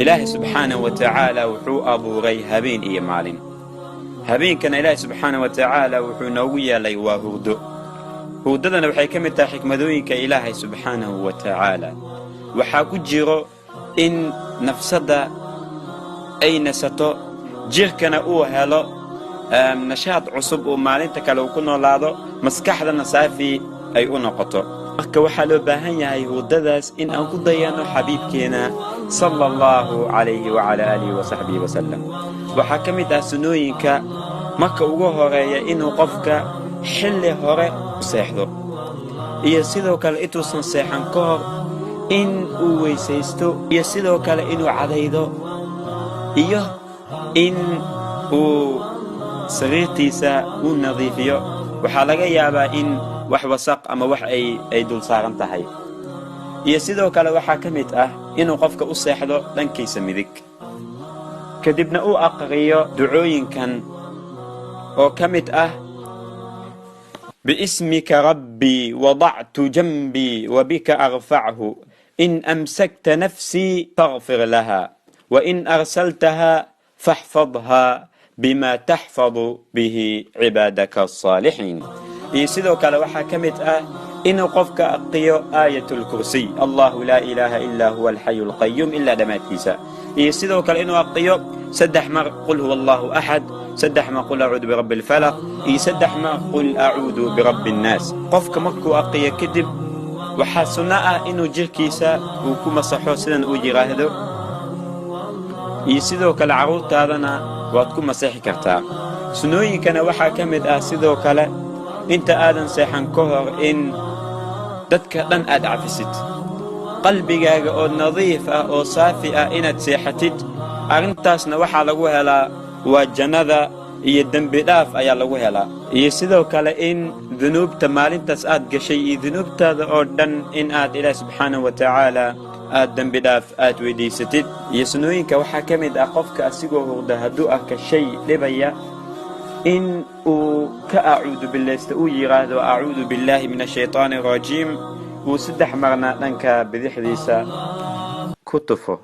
Ilaahay subxaanahu wa tacaala wuxuu abuuray habeen iyo maalin. Habeenkana Ilaahay subxaana wa tacaala wuxuu noogu yeelay waa hurdo. Hurdadana waxay ka mid tahay xikmadooyinka Ilaahay subxaanahu wa tacaala. Waxaa ku jiro in nafsadda ay nasato, jirkana uu helo nashaad cusub uu maalinta kale uu ku noolaado, maskaxdana saafi ay u noqoto. Marka waxaa loo baahan yahay hurdadaas in aan ku dayano xabiibkeena sala Allahu calayhi wacalaa aalihi wasaxbihi wasalam. Waxaa ka mid ah sunnooyinka marka ugu horeeya inuu qofka xilli hore seexdo, iyo sidoo kale intuusan seexan ka hor in uu weysaysto, iyo sidoo kale inuu cadaydo, iyo in uu sariirtiisa uu nadiifiyo. Waxaa laga yaabaa in wax wasaq ama wax ay dul saaran tahay. Iyo sidoo kale waxaa ka mid ah inuu qofka u seexdo dhankiisa midig, kadibna uu aqriyo ducooyinkan oo ka mid ah: "باسمك ربي وضعت جنبي وبك أرفعه، إن أمسكت نفسي فاغفر لها، وإن أرسلتها فاحفظها بما تحفظ به عبادك الصالحين." Iyo sidoo kale waxaa ka mid ah inuu qofka aqriyo Aayat Alkursiy, "الله لا إله إلا هو الحي القيوم" ilaa dhammaadkiisa. Iyo sidoo kale inuu aqriyo saddex mar "قل هو الله أحد", saddex mar "قل أعوذ برب الفلق", iyo saddex mar "قل أعوذ برب الناس". Qofka markuu aqriyo kadib, waxaa sunno ah inuu jirkiisa uu ku masaxo sidan uu yidhaahdo. Iyo sidoo kale carruurtaadana waad ku masaxi kartaa. Sunnooyinkana waxaa ka mid ah sidoo kale inta aadan seexan ka hor in dadka dhan aad cafisid, qalbigaaga oo nadiif ah oo saafi ah inaad seexatid. Arrintaasna waxaa lagu helaa waa jannada iyo dembi dhaaf ayaa lagu helaa. Iyo sidoo kale in dunuubta maalintaas aad gashay iyo dunuubtaada oo dhan in aad Ilaah subxaanahu wa tacaala aad dembi dhaaf aad weydiisatid. Iyo sunnooyinka waxaa ka mid ah qofka asigoo hurda hadduu arka shay dhibaya in uu ka acuudu billaysta, uu yidhaahdo "أعوذ بالله من الشيطان الرجيم", uu saddex marna dhanka bidixdiisa ku tufo.